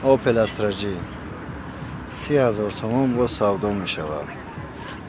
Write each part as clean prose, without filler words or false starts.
Opel Astra G 30 000 сомон боз савдо мешавад.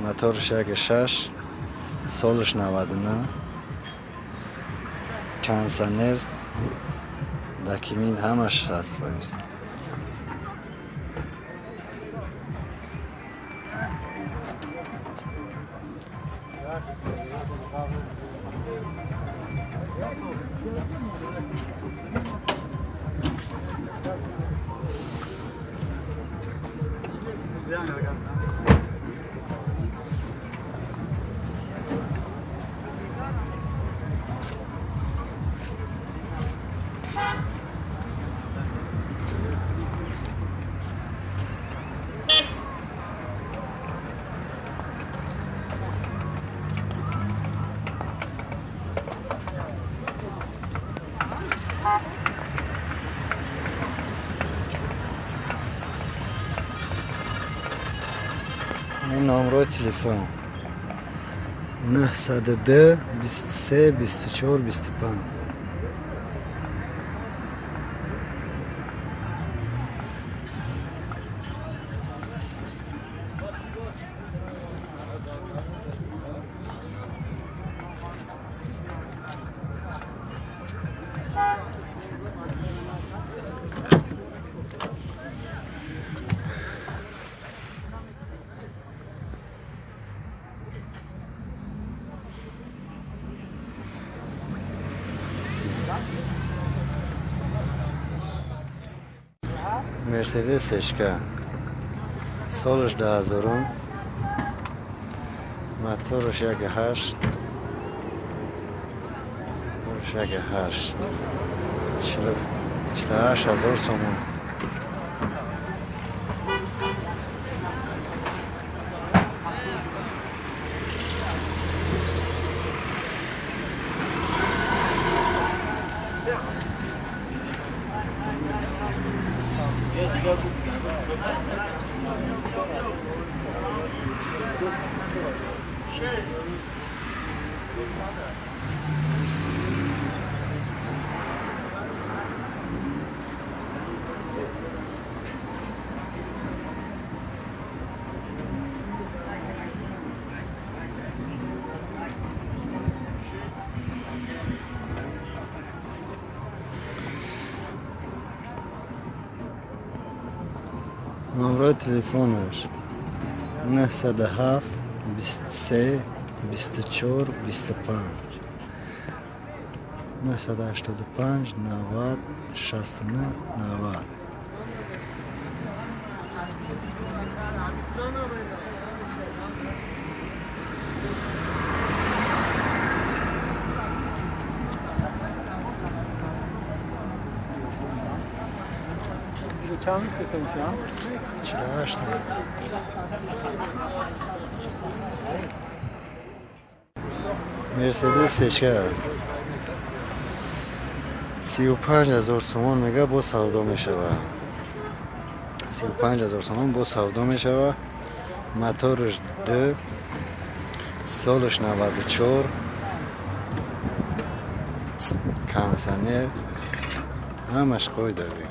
Моторш 1,6, солаш 99, кондиционер, документ ҳамаш 100%. Ин номрои телефон: 902 23 24 25. Мерседес Эшка, солаш 2000-ум, мотораш 1,8, мотораш 1,8, 48 000 сомон. Номрои телефонаш: 907 23 24 25, 985 90 69 90. Чанд мефурӯшам? 48. Мерседес Эшка 35 000 сомон мега, боз савдо мешава. 35 000 сомон боз савдо мешава. Мотораш д, солаш 94, кондиционер, ҳамаш қойдави.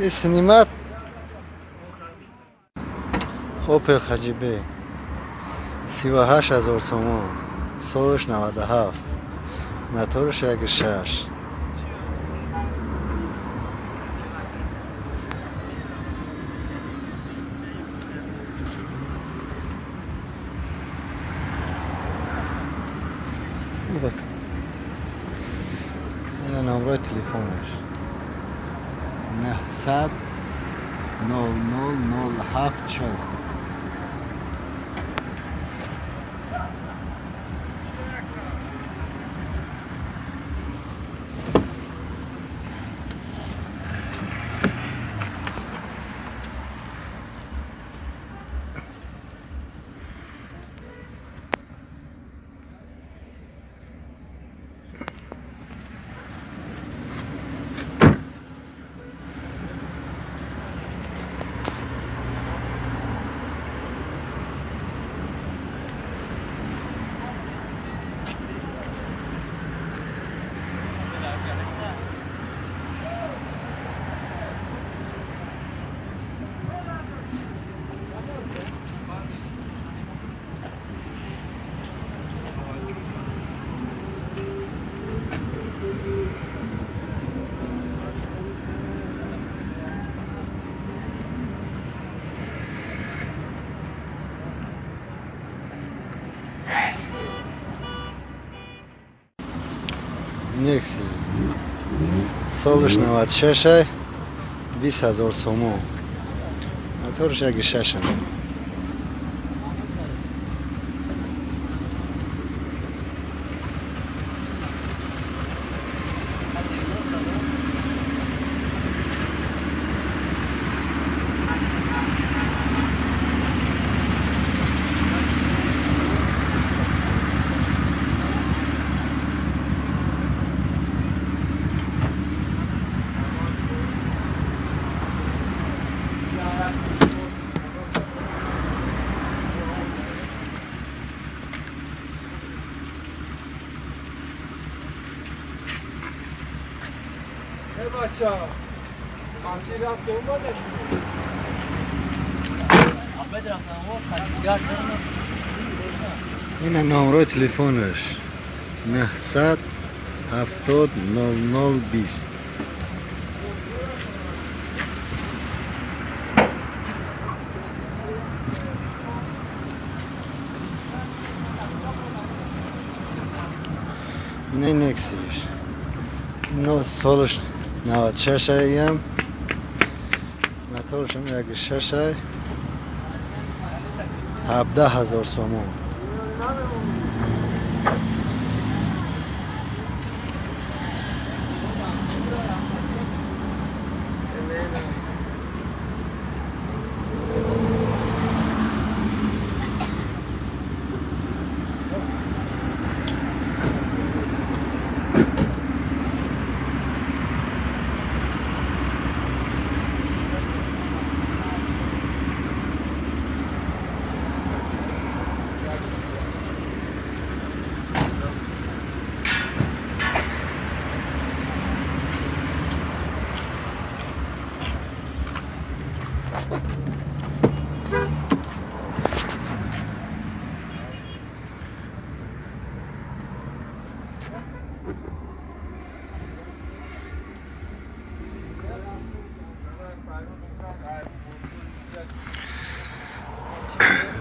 Снимать Опел Хаҷибе 38 000 сомон, солаш 97, мотораш 1,6. Номрои телефонаш 900 00 074. Некси солаш 96, 20 000 сомон. Моторш 1,6. Ина номрои телефонаш 900 70 00 20. Ина Нексиш. Но солаш 96 ям. Моторшам 1,6, 17 000 сомон.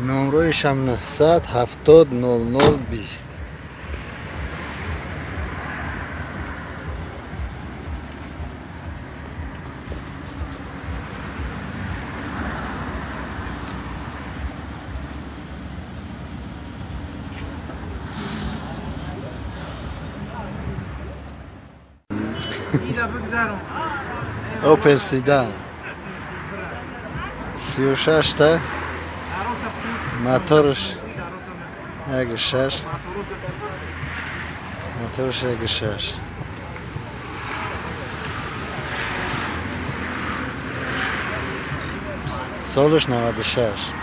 Номроишам 900 70 00 20. Opel Sedan 36 та, моторш 1,6, моторш 1,6. Солаш 96.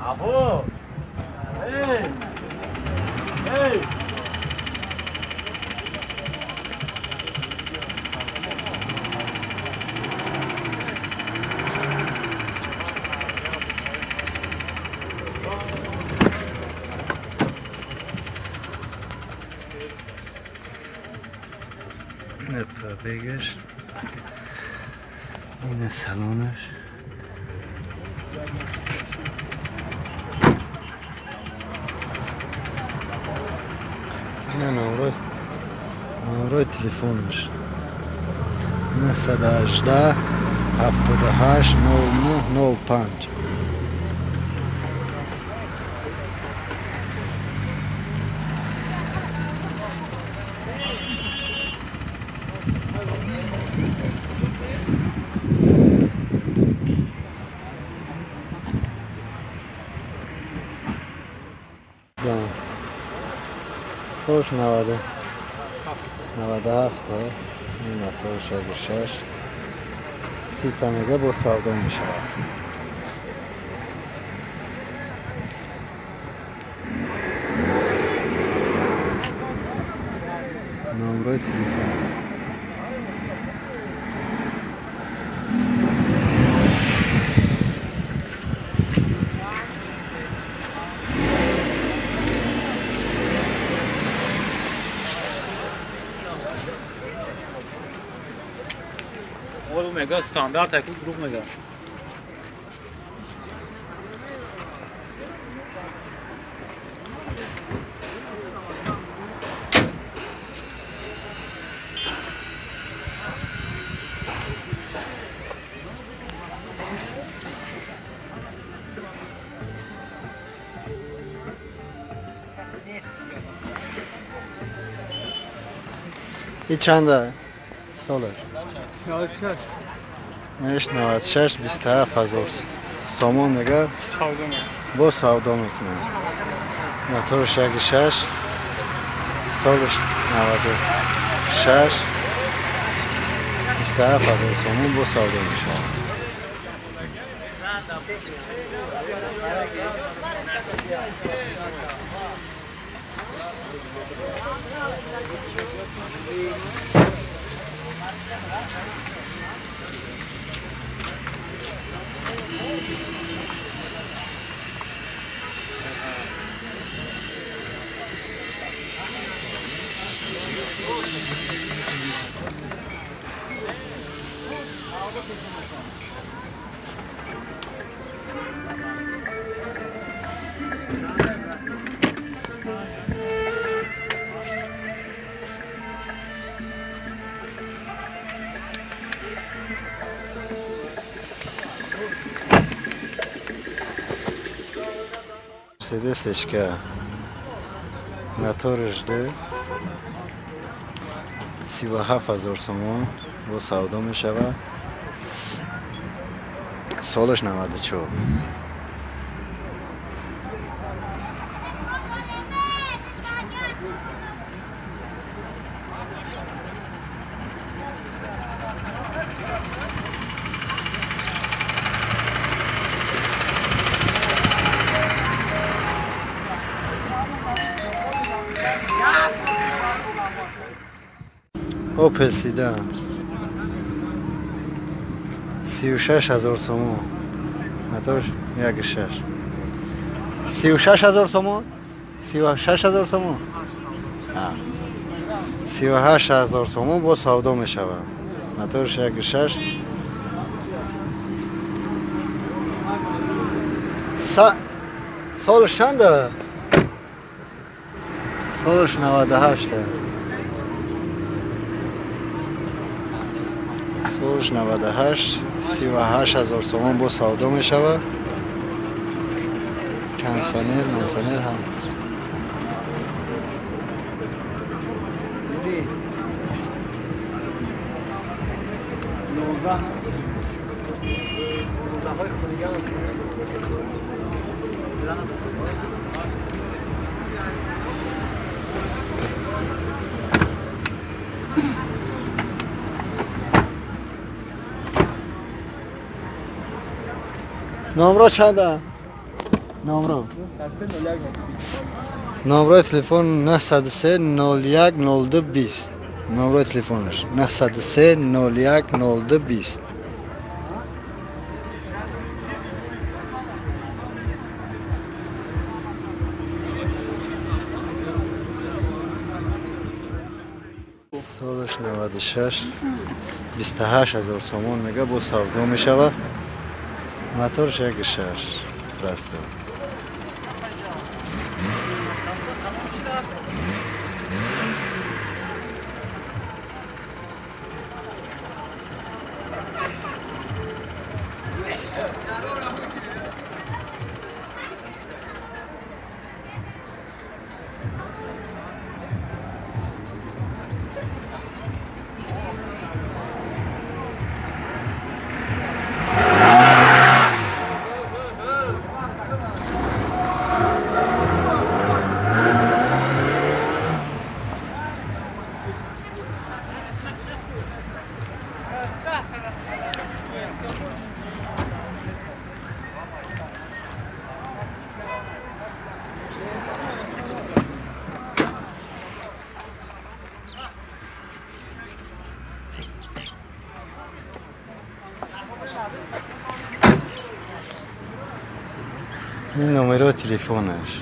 Aho! Hey! Hey! Эйрбегаш. Ина салонаш. Ина номрои телефонаш. 918 78 09 05. Солш 97 ин мотор 66 30 та мега бо савдо мешавад. Номрои телефон. Мега стандарт якун друг мега. И чанда солаш? 96. 96 27 ҳазор сомон мега бо савдо мекунад. Моторш 1.6, солаш 96, 27 ҳазор сомон бо савдо мешавад. Мерседесечка моторш 2 37 ҳазор сомон бо савдо мешавад. Солаш 94. Опел седан 36 ҳазор сомон, мотор 1.6. 36 ҳазор сомон, 36 ҳазор сомон, 38 ҳазор сомон бо савдо мешавад. Моторш 1.6. Солш чанда? Солш 98. Солш 98, 38 ҳазор сомон бо савдо мешавад. Кондиционер, мансонер ҳам. Номро чанда? Номро. Номрои телефон 903 01 02 20. Номрои телефонаш 903 01 02 20. Солаш 96 28 000 сомон мега, бо савдо мешавад. Моторш 1,6 расту. Ин номеро телефонаш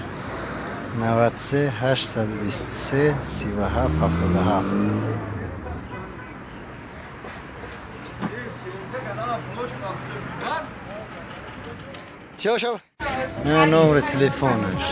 93 823 37 77. Чё шав? Номер телефонаш.